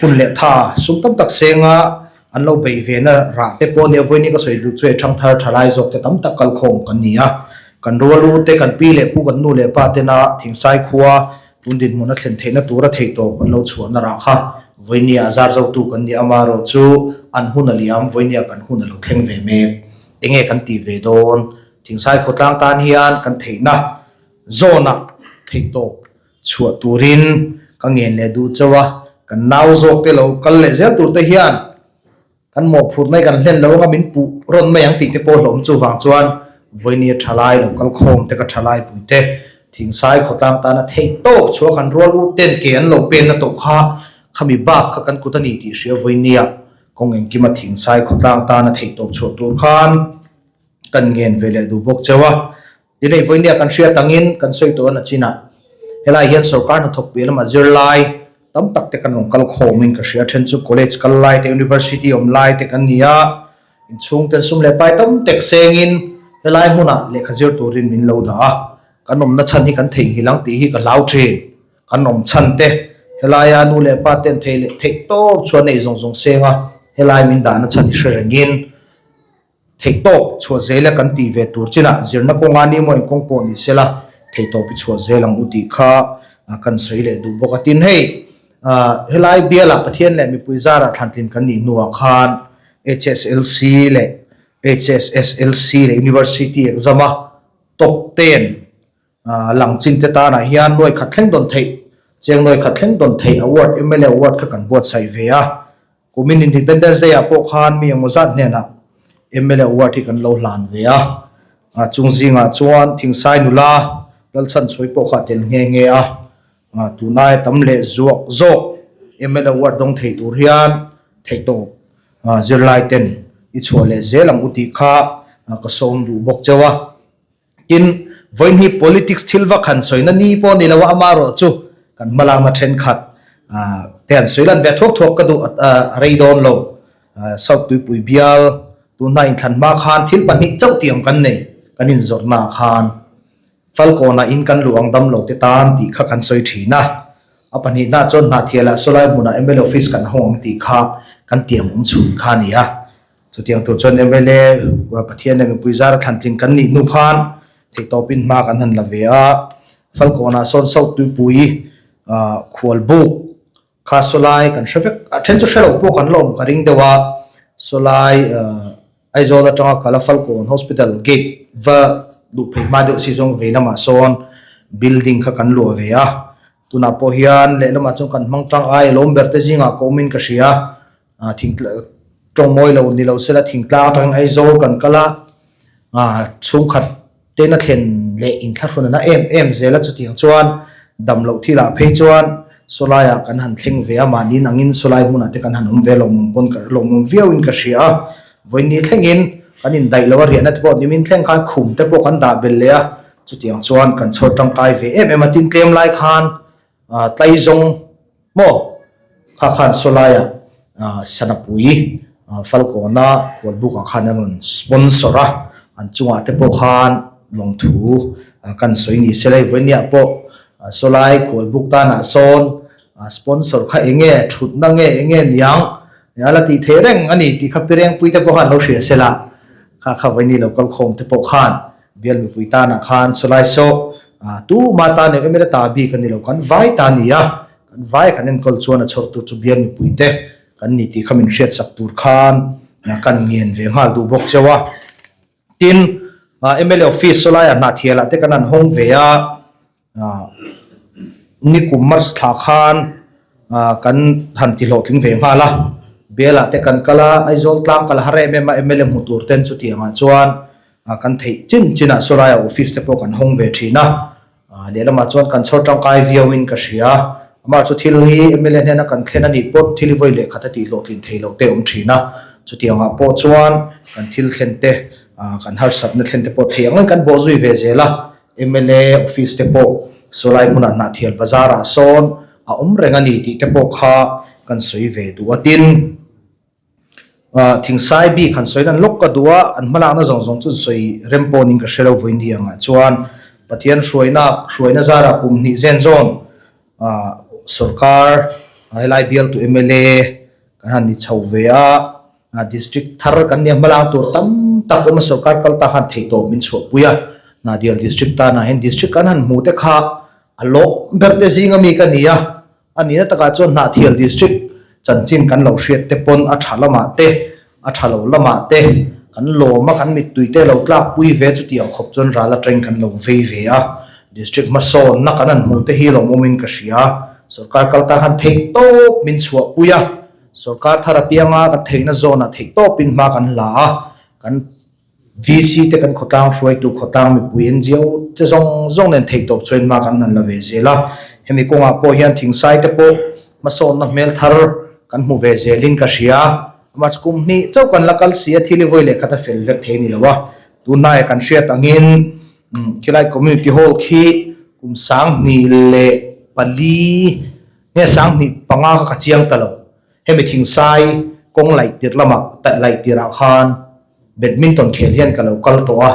D: hun leh tha sum tam tak senga an lo beih ve na rah te pawh nia vawiin hi ka sawi duh chu hei thangthar thalai zawk te tam tak kalkhawm kan ni a kan rual u te kan pi leh pu kan nu leh pa tena Thingsai khua tun dinhmun a thlen theihna tura theihtawp an lo chhuahna rah kha vawinia zar zotu kan ni amarawh chu an hun a liam vawinia kan hun a lo thleng ve mek. Enge kan tih ve dawn? Thingsai khawtlang tan hian kan theihna zawnah theihtawp chhuah turin ka ngen leh duh chauh a, kan nau zawk te lo kal leh zel tur te hian kan mawhphurhna hi kan hlen lo anga min puh rawn mai ang tih te pawh hlawm chuvang chuan vawinia thalai lo kal khawm te ka thalai pui te Thingsai khawtlang tana theihtawp chhuah kan rual u ten ke an lo penna tawh kha khami bak kha kan kut a ni tih hria vawinia Kawng engkima Thingsai khawtlang tana theihtawp chhuah tur khan kan ngen ve leh duh bawk cheu a. Tin hei vawinia kan hriat angin kan sawi tawh a na chinah helai hian sorkar hnathawk piah lamah zirlai tam tak te kan rawn kal khawmin ka hria. Then chu college kal lai te, university awm lai te kan ni a, inchhung ten sum leh pai tam tek sengin helai hmunah lehkha zir turin min lo dah a. Kan awmna chhan hi kan theihnghilh ang tih hi ka hlau thin. Kan awm chhan te, helaia nu leh pa ten thei leh theih tawp chuan nei zawng zawng seng a, helai min dahna chhan hi hre rengin theih tawp chhuah zel a kan tih ve tur chinah zirna kawnga ni maw engkawng pawh ni sela theih tawp i chhuah zel ang u tih kha kan sawi leh duh bawk a. Tin hei helai bialah Pathian leh mipui zarah thlantlin kan nih hnuah khan HSLC leh HSSLC leh University exam a top ten Lang chin te tanah hian nuai khat thleng dawn theih, cheng nuai khat thleng dawn theih award, mla award kha kan buatsaih ve a. Kumin Independence Day ah pawh khan mi engmaw zat hnenah mla award hi kan lo hlan ve a. Chung zingah chuan Thingsai nula Lalchhanchhuai pawh kha a tel nghe nghe a. Tunai tam leh zuak zawk mla award dawng thei tur hian theihtawp zirlai ten i chhuah leh zel ang u tih kha ka sawm duh bawk cheu a. Tin, vawiin hi politics thil vak han sawina ni pawh ni lo a, amaherawh chu Kan hmalakna thenkhat te han sawi lan ve thuak thuak ka duh a rei dawn lo. South Tuipui bial tunhna inthlan hma khan thil pahnih chauh tih ang kan nei kan inzawrhna ah khan Falkawnah in kan luh ang dam lo te tan tih kha kan sawi thin a. A pahnihna chuan Hnahthialah sawlai hmunah mla office kan hawng ang tih kha kan tiam awm chhun kha a ni a. Chutiang tur chuan mla Pathian leh mipui zara thlantling kan nih hnu khan theihtawpin hma kan han la ve a. Falkawnah sawn South Tuipui khualbuk kha sawlai kan hre vek, a then chu hre loh pawh kan la awm ka ring deuh a, sawlai Aizawl atanga kala Falkawn Hospital gate va luh phei hma deuh si zawng vei lamah sawn building kha kan luah ve a, tunah pawh hian lehlamah chuan kan hmang tang ai lawm ber te zingah ka awmin ka hria. Thing tawng mawi lo ni lo sela thingtlang atangin Aizawl kan kal a, chhungkhat tena thlen leh inthlahrun a na em em zel a, chutiang chuan dam loh thil ah phei chuan sawlai ah kan han thleng ve a, mahni angin sawlai hmunah te kan han awm ve lawmawm pawn ka lawmawm viau in ka hria a, vawiin ni thlengin kan indaih lo a riahna te pawh nimin thleng khan khum te pawh kan dah belh leh a, chutiang chuan kan chhawr tangkai ve em em a, tin tlem lai khan tlaizawng Maw? Kha khan sawlaia Sanapui Falkawna khualbukah khan an rawn sponsor a, an chungah te pawh khan lawmthu kan sawi ni se lai. Vawinia pawh sawlai khualbuk tanah sawn sponsor kha eng nge, thutna nge eng nge niang a la tih theih reng a ni tih kha Pirengpui te pawh khan lo hria se la, kha kha vawiini lo kalkhawm te pawh khan Bial mipui tanah khan sawlai saw tuma tan eng emel a ta bik a ni lo, kan vai ta a ni a, kan vai kan enkawl chuan a chhawrtu chu bial mipui te kan ni tih kha min hriatsak tur khan kan ngen ve nghal duh bawk cheu a. Tin, mla office sawlaiah hnahthialah te kan han hawng ve a, Nikum March thla khan kan han ti hlawhtling ve nghal a, Bial ah te kan kal a, Aizawl tlang kal har em em a mla hmu tur ten chutiang ah chuan kan theih chin chin ah sawlai ah office te pawh kan hawng ve thin a, lehlamah chuan kan chhawr tangkai viau in ka hria, amah chu thil hi mla hnena kan thlen a nih pawh thil hi vawi leh khat a tih hlawhtlin thei loh te a awm thin a, chutiang ah pawh chuan kan thil thlen te kan harsatna thlen te pawh theih ang in kan bawh zui ve zel a. Mla office te pawh sawlai hmunah Hnahthial bazar ah sawn a awm reng a ni tih te pawh kha kan sawi ve duh a. Tin, Thingsai bik han sawi lan lawk ka duh a, an hmalakna zawng zawng chu sawi rem pawhin ka hre lo vawiin angah chuan Pathian hruaina hruaina zarah kum hnih zen zawn sorkar helai bialtu mla kan han ni chho ve a. District thar kan nia hmalang tur tam tak awm a sorkar kal ta khan theihtawp min chhuahpui a, Nadial District tanah hian District kan han hmu te kha a lawm ber te zing ami ka ni a, a nihna takah chuan Hnahthial District chanchin kan lo hriat te pawn a tha lamah te a tha lo lamah te kan lawm a, kan mittui te lo tlakpui ve chutiang khawp chuan ral atangin kan lo vei ve a, District hmasawnna kan han hmuh te hi lawmawmin ka hria, sorkar kal ta khan theihtawp min chhuahpui a. Sorkar thar apianga kan theihna zawnah theihtawpin hma kan la a, kan VC te kan khawtlang hruaitu khawtlang mipui NGO te zawng zawng nen theihtawp chuan hma kan han la ve zel a. Hemi kawngah pawh hian thingsai te pawh hmasawnna hmel thar kan hmu ve zelin ka hria. Amah chu kum hnih chauh kan la kal si a, thil i vawi leh khat a fel vek thei a ni lo a. Tunhnaiah kan hriat angin khilai community hall khi kum 2004 Nge 2005 kha ka chiang ta lo. Hemi thingsai kawng laih tirh lamah laih tirh ah khan badminton khel hian ka lo kal tawh a.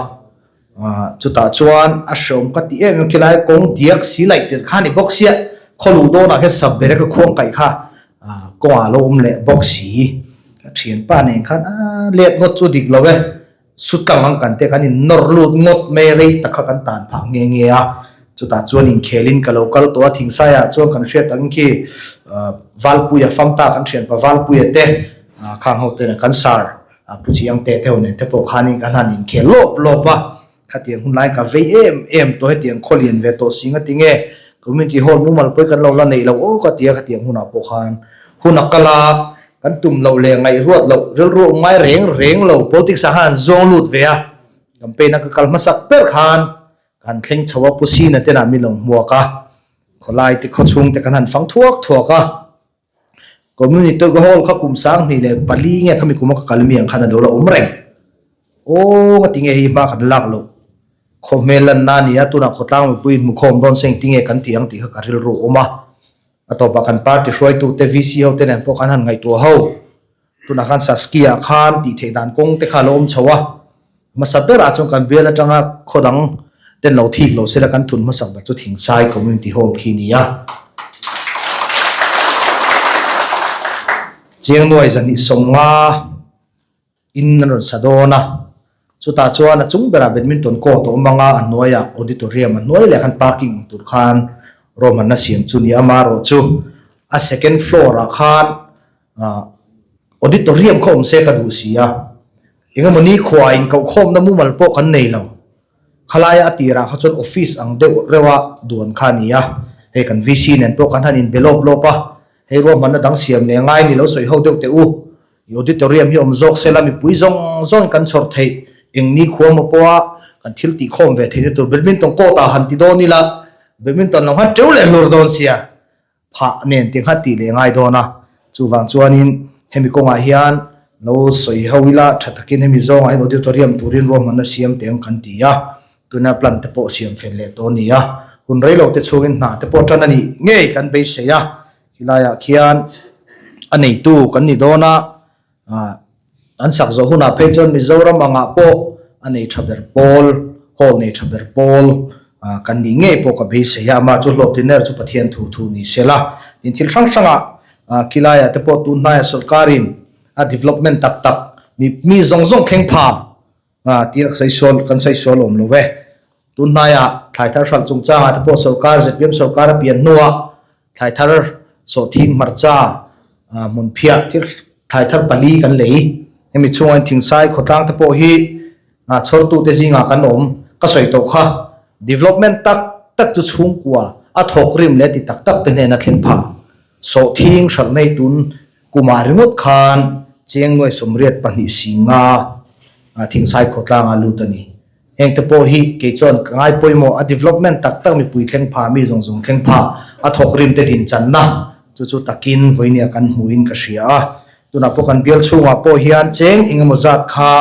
D: Chutah chuan a hreawm ka ti em em khilai kawng diak si laih tirh kha a ni bawk sia. Khaw luh dawnah hian sap bere ka khuang kaih kha kawngah a lo awm leh bawk si. Ka thianpa nen khan a let ngawt chu dik lo e. Sutlang ang kan te kan in nawr lut ngawt mai rei tak kha kan tan phah nghe nghe a, chutah chuan inkhelin ka lo kal tawh a, Thingsaiah chuan kan hriat ang khi Valpuia famta kan thianpa Valpuia te khang ho te nen kan sar Pu Chiang te te ho nen te pawh khanin kan han inkhel lawp lawp a, khatiang hun laiin ka vei em em tawh hetiang khaw lian ve tawh si ngatinge Community Hall mumal pawh hi kan lo la neih loh aw ka ti a, khatiang hunah pawh khan hun a kal a. Kan tum loh leh ngaihruat loh rilru awm ngai reng reng lo politics ah khan an zawng lut ve a, campaign a ka kal hmasak ber khan ka han thleng chho a, Pu Sina te nah min lo hmuak a, khawlai te khawchhung te kan han fang thuak thuak a, Community Hall kha kum 2004 nge khami kum a ka kal mi ang khan a lo la awm reng. Aw nga tinge hei hma kan lak loh khaw hmel lanna a ni a, tunah khawtlang mipui inhmukhawm dawn se engtinge kan tih ang tih kha ka rilru awm a. A tawpah kan party hruaitute VC ho te nen pawh kan han ngaihtuah ho. Tunah khan Saskia khan tih theih dan kawng te kha a lo awm chho a. Hmasa berah chuan kan bial atanga khaw dang ten lo thik lo sela kan thun hmasak ber chu Thingsai Community Hall khi a ni a. Chiangnuai zahnih sawmnga in an rawn sa dawn a, chutah chuan a chung berah badminton court a awm ang a, a hnuaiah auditorium a hnuai leh khan parking awm tur khan ruahmanna siam chu ni a, amaherawhchu a second floor ah khan ah auditorium kha awm se ka duh si a, engemawni khuaa inkohkhawmna mumal pawh kan nei lo, khalaia a tirah kha chuan office ang deuh reuha duan kha a ni a, hei kan VC nen pawh kan han inbe lawp lawp a, hei ruahmanna dang siam leh ngai ni lo sawi ho deuh teh u. I auditorium hi awm zawk sela mipui zawng zawngin kan chhawr theih eng ni khua maw pawha kan thil tih khawm ve theihna tur badminton court ah han ti dawn ila badminton lo khan teuh leh hlur dawn sia phah nen tih kha tih leh ngai dawn a chuvang chuanin hemi kawngah hian lo sawi ho ila tha takin hemi zawngah hian auditorium turin ruahmanna siam teh ang kan ti a tuna plan te pawh siam fel leh tawh a ni a hun rei lo te chhungin hna te pawh tan a nih ngei kan beisei a. Khilaiah khian a neitu kan ni dawn a, ah an sak zawh hunah phei chuan Mizoram angah pawh a nei tha ber pawl, hall nei tha ber pawl ah kan nih ngei pawh ka beisei a, amah chu hlawhtlinna erawh chu Pathian thu thu ni se la. Tin thil hrang hrangah ah khilaiah te pawh tun hnaiah sawrkarin a development tak tak mi mi zawng zawng thleng pha ah tih ka sawi sual kan sawi sual awm lo e. Tun hnaiah thlai thar hralh chungchangah te pawh sawrkar ZPM sawrkar a pian hnuah Thlai thar sawhthing hmarcha hmun phiah thil thlai thar pali kan lei. Hemi chhungah hian thingsai khawtlang te pawh hi chhawrtute zingah kan awm. Ka sawi tawh kha development tak tak chu chhungkua a thawk rim leh ti tak tak te hnena thleng phah. Sawhthing hralh nei tun kumah ringawt khan Chengnuai 82 singa thingsai khawtlanga lut a ni. Heng te pawh hi kei chuan ka ngai pawimawh a development tak tak mipui thleng pha mi zawng zawng thleng pha a thawk rim te din channa chu chu takin vawinia kan hmuhin ka hria a. Tunah pawh kan bial chhungah pawh hian cheng eng emaw zat kha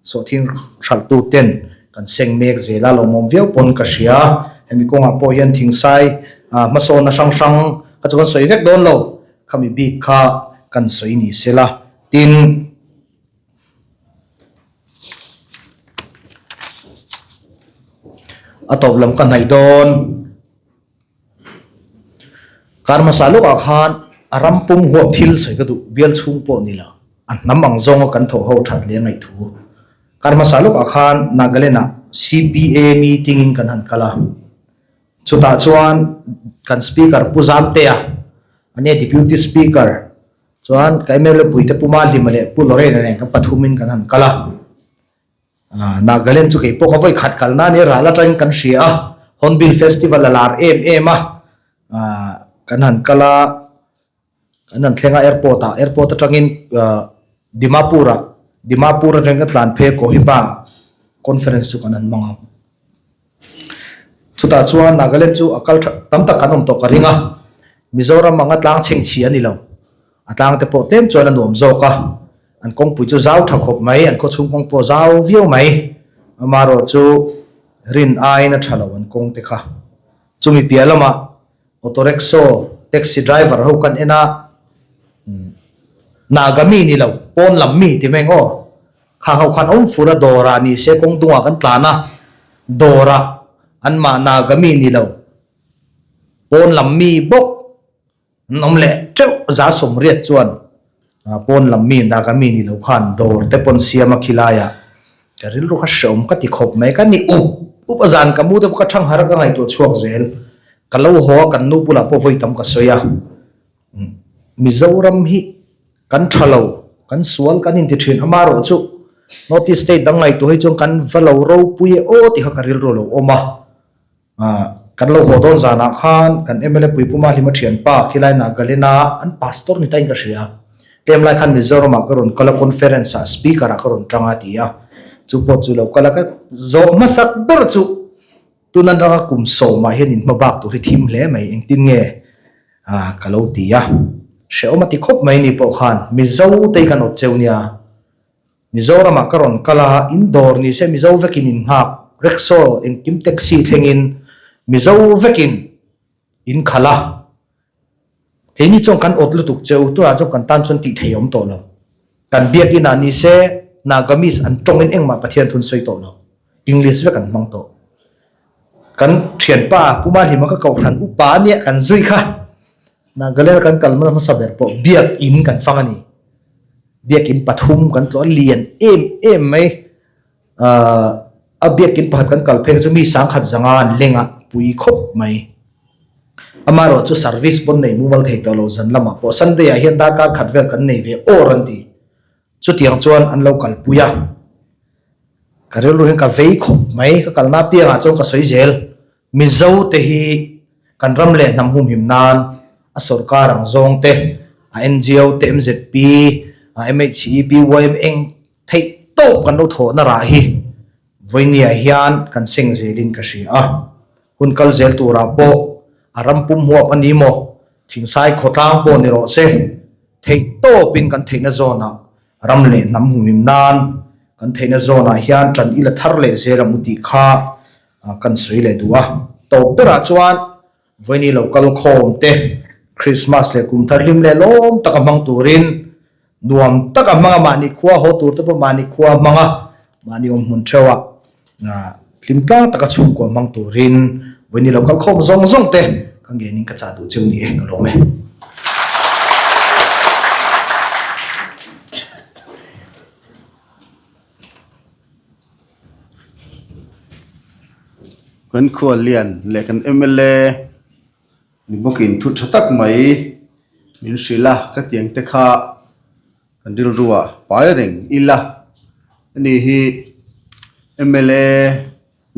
D: sawhthing hralhtu ten kan seng mek zel a lawmawm viau pawn ka hria. Hemi kawngah pawh hian thingsai hmasawnna hrang hrang kha chu kan sawi vek dawn lo khami bik kha kan sawi ni sela tin. A tawp lam ka hnaih dawn. Kar hmasa lawkah khan a ram pum huap thil sawi ka duh bial chhung pawh ni lo. A hnam ang zawnga kan thawh ho that leh ngaih thu. Kar hmasa lawkah khan Nagaland ah CPA meeting in kan han kal a. Chutah chuan kan speaker Pu Zamtea, ania deputy speaker Chuan ka MLA puite Pu Mahlima leh Pu Lorraine nen kan pathumin kan han kal a. Nagaland chu kei pawh ka vawi khat kalna a nia ral atangin kan hria a, Hornbill Festival a lar em em a. Kan han kal a, kan han thleng a airport ah, airport atangin Dimapur ah, Dimapur atangin ka tlan phei a Kohima conference chu kan han hmang a. Chutah chuan Nagaland chu a kal tha tam tak kan awm tawh ka ring a, Mizoram anga tlang chheng chhi a ni lo. A tlang te pawh tlem chuan a nuam zawk a, an kawngpui chu zau tha khawp mai, an khawchhung kawng pawh zau viau mai. Amaherawh chu rin aiin a tha lo an kawng te kha. Chumi piah lamah Auto rickshaw, taxi driver ho kan en a, Naga mi ni lo, pawn lam mi ti mai ang aw. Kha ho khan awm fur a dawrah ni se kawng dungah kan tlan a, dawrah an mahna ka mi ni lo, pawn lam mi bawk an awm leh teuh 80% chuan pawn lam mi naga mi ni lo khan dawr te pawn siam a khilaiah ka rilru kha hreawm ka ti khawp mai ka ni up up a zan ka mu te pawh ka thang har a ka ngaihtuah chhuak zel ka lo haw a kan nu bulah pawh vawi tam ka sawi a. Mizoram hi kan tha lo, kan sual kan inti thin amaherawh chu North East state dang ngaihtuah hi chuan kan va lo ropui e aw tih kha ka rilru lo awm a. Kan lo haw dawn zanah khan kan mla Puipuma Hlima thianpa khilai Nagaland a an pastor ni tain ka hria. Tlem lai khan Mizoramah ka rawn kal a conference ah speaker ah ka rawn tang a ti a. Chu pawh chu lo kal a ka zawh hmasak ber chu Tuna ranga kum sawmah hian in hmabak tur hi thim hle mai, engtin nge ka lo ti a, hrehawm a ti khawp mai ni pawh khan Mizo te hi kan awt cheu nia, Mizoramah ka rawn kal a, in dawr ni se Mizo vekin in nghak, rickshaw engkim taxi thlengin Mizo vekin in khalh a. Keini chuan kan awt lutuk che u, tunah chuan kan tan chuan tih thei a awm tawh lo. Kan biakinn ah ni se Nagamese an tawngin engmah Pathian thun sawi tawh lo. English vek an hmang tawh. Kan thianpa Pu Mahlima ka kohhran upa a nia kan zui kha. Nagaland kan kal hmasa hmasa ber pawh biakinn kan fang a ni. Biakinn pathum kan tlawh a lian em em mai. A biakinn pakhat kan kal phei chu mi sangkhat zanga an leng a pui khawp mai. Amaherawh chu service pawn nei mumal thei tawh lo zan lamah pawh Sunday ah hian darkar khat vel kan nei ve awr an ti. Chutiang chuan an lo kalpui a. Ka rilru hian ka vei khawp mai, ka kalna apiangah chuan ka sawi zel. Mizo te hi kan ram leh hnam humhim nan a sorkar ang zawng te, a NGO te, MZP, a MHEP, YM eng theih tawp kan lo thawhna rah hi vawinia hian kan seng zelin ka hria a. Hun kal zel turah pawh a ram pum huap a ni maw, thingsai khawtlang pawh ni rawh se, theih tawpin kan theihna zawnah ram leh hnam humhim nan kan theihna zawnah hian ṭan i la thar leh zel ang u tih kha kan sawi leh duh a. Tawp berah chuan vawiini lo kal khawm te Christmas leh kum thar hlim leh lawm taka hmang turin nuam taka hmang a, mahni khua haw tur te pawh mahni khua hmang a, mahni awm hmun theuhah hlim tlang taka chhungkua hmang turin vawiini lo kal khawm zawng zawng te ka ngenin ka chah duh cheu ni e, ka lawm e.
C: Kan khuallian leh kan mla ni bawkin thu tha tak mai min hrilh a, ka tiang te kha kan rilruah pai reng ila ani hi mla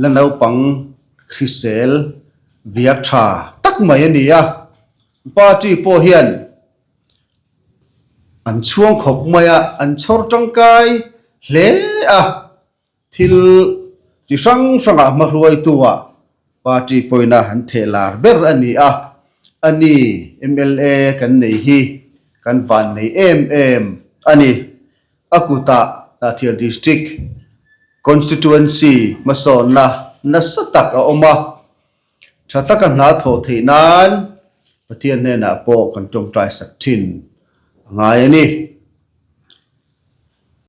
C: la naupang hrisel viak tha tak mai a ni a, party pawh hian. An chhuang khawp mai a, an chhawr tangkai hle a, thil chi hrang hrangah hmahruaitu ah party pawina an theh lar ber a ni a, a ni mla kan nei hi kan van nei em em a ni. A kutah Hnahthial District Constituency hmasawnna nasa tak a awm a, Tha taka hna thawh theih nan Pathian hnenah pawh kan tawngtai sak thin a ngai a ni.